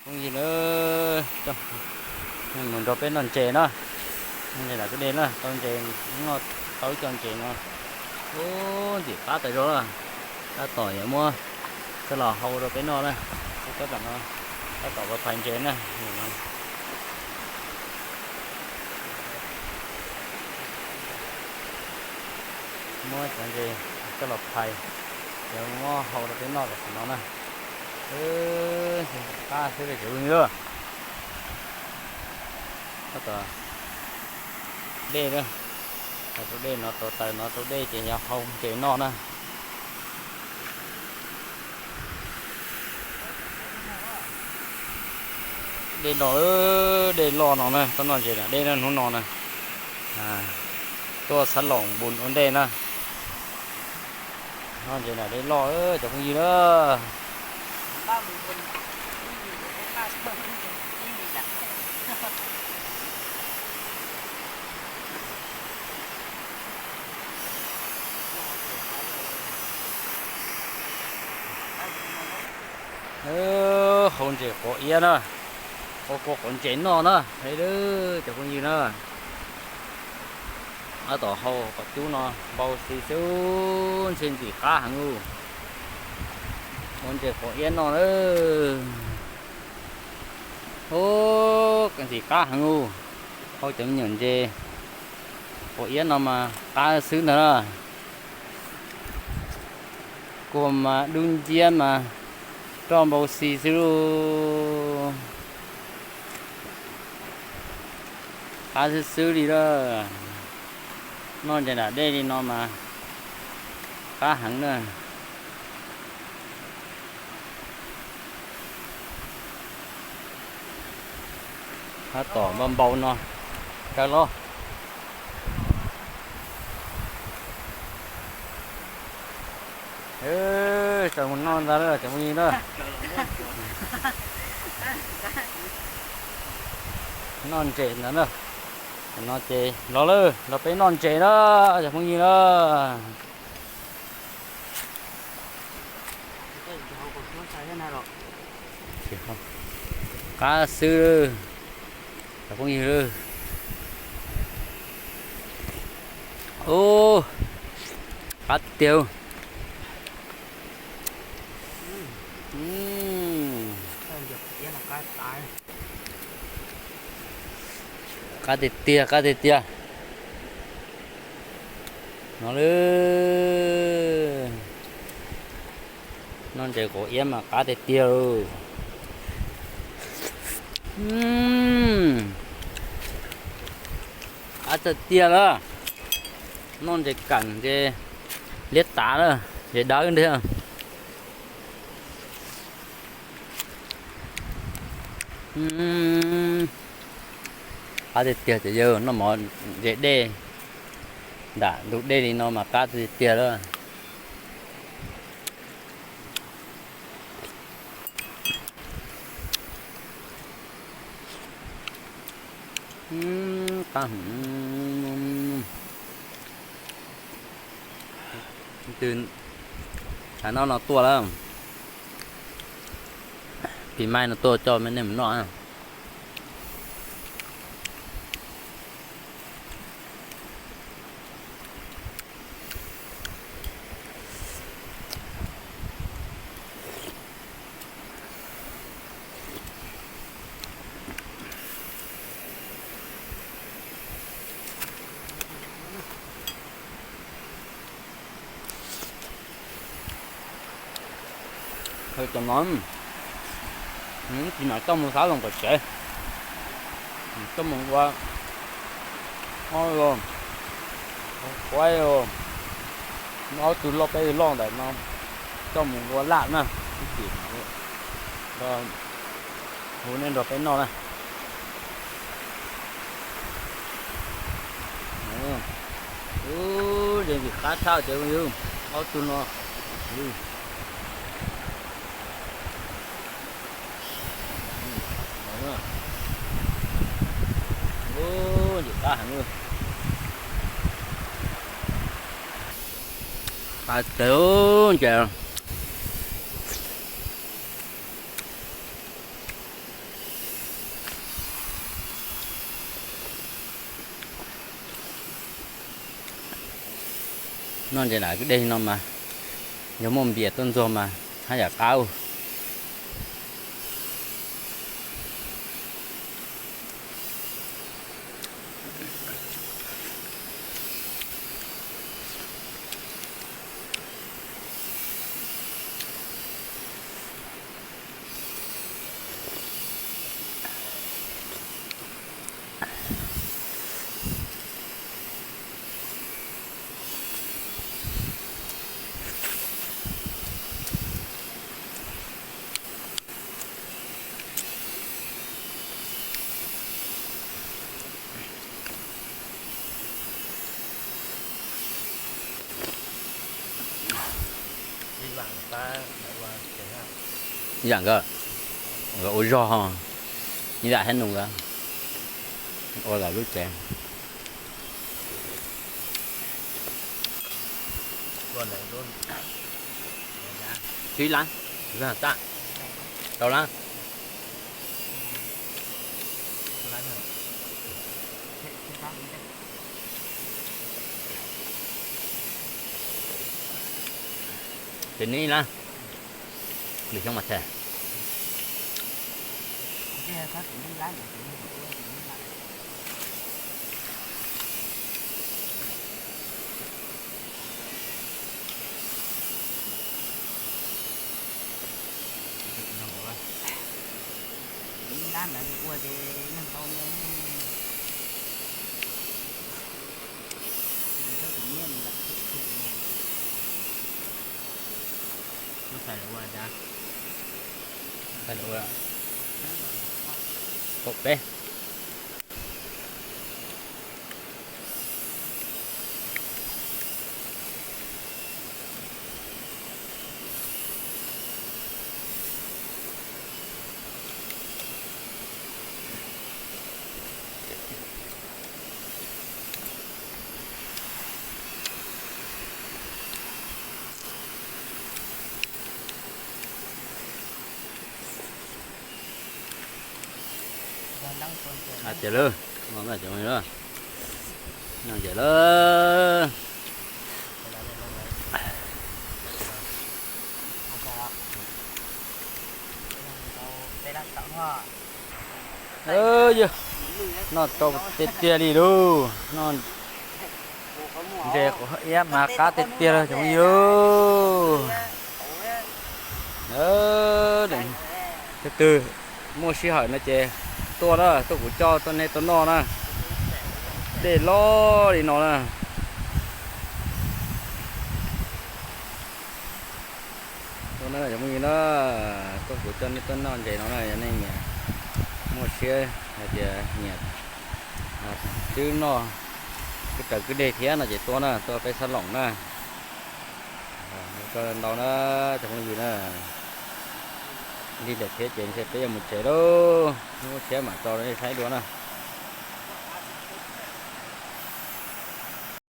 Phooj ywg na, mus nrog peb noj ntses na. Noj ntses nram kwj deg na, tau ntses, noj tau ib co ntses no. Ub, ntxim qab tas zog na. Tab tom yuav muab coj los hau rau peb noj na. Tab tom no, tab tom ua phais ntses na. Muab cov ntses coj los phais, yuav muab hau rau peb noj tam sim no na. Qab xwb li cov phooj ywg. Tab tom dej na, rau dej no, rau taws no, rau dej ces yog hau ntses noj na. Dej loj, dej loj no na, tuaj noj ntses nram dej na hnub no na. Tuaj xab loos npun ua ntej na. Noj ntses nram dej loj cov phooj ywg na. Hau ntses quav iab na, hau kua quav ntses noj na, cov phooj ywg na. Tab tom hau kom cub no npau xi xwb, ntshe ntxim qab heev ub. Hau ntses quav iab noj na. Ub, ntxim qab heev ub. Hau cov me nyuam ntses quav iab no mas qab xwb ntag na. Kua mas dub nciab mas roj npau xi xwb lauj. Qab xwb xwb li lawm. Noj ntses nram dej li no mas qab heev na. Tab tom npau npau no, kaw los. Tsaws mus noj ntag na cov phooj ywg na. Noj ntses ntag na. Tam no ces los lawm, los peb noj ntses na cov phooj ywg na. Qab xwb, cov phooj ywg. Ub, qab tiag. Qab tiag tiag, qab tiag tiag. No lawm. Noj ntses quav iab mas qab tiag tiag lauj. Qab tiag tiag lawm. Noj ntses kam ntses liab tav na, ntses dawb ntag. Qab tiag tiag cov yawg, noj mov ze dej, nram ntug dej li no mas qab tiag tiag lawm. Qab heev. Twb tshav noj no tuaj lawm, pis maij no tuaj coj nej mus noj. Cov no, ib tsis mam coj mus xav loos tom tsev, coj mus ua ob los, quaib los, ob tug loj peb tug loj ntawm no coj mus ua laj na, ib tsis hu nej nrog peb noj na. Ub, ze ntxim qab tshaj cov phooj ywg, ob tug no. Ub, ntxim qab heev. Qab tawv ces. Noj ntses nram kwj deg no mas yog muaj npias tuaj ntxuag mas haj yam qab. Yam nkawd, nkawd ua zog ho, ib yam hab nus nkawd ua lawv lub tsev. Tsib lab, rau lab. Ces neb ib lab, lwm xyoo mas them. Ib lab ntawd ua ces neeg tau me. Lub txhais lawv ua cas? Txhais lawv ua kaum peb. Hais tias lawm, no ces lawm, no ces lawm. Yog, noj tau tiag tiag li lauj, noj ntses quav iab mas qab tiag tiag lauj cov phooj ywg. Leej twg muaj sij hawm no ces tuaj na, tuaj kuv coj tuaj nej tuaj noj na. Dej loj li no na. Tuaj na cov phooj ywg na, tuaj kuv coj nej tuaj noj ntses no na, yog nej nyiam, muaj siab hais tias nyiam twb noj, twb raws kwj deg thiab no ces tuaj na, tuaj peb sab Loos na. Ua tsaug ntau na cov phooj ywg na, lig lawm thiab ces ntshe peb yuav mus tsev lauj, muaj siab mam tso rau nej saib dua na.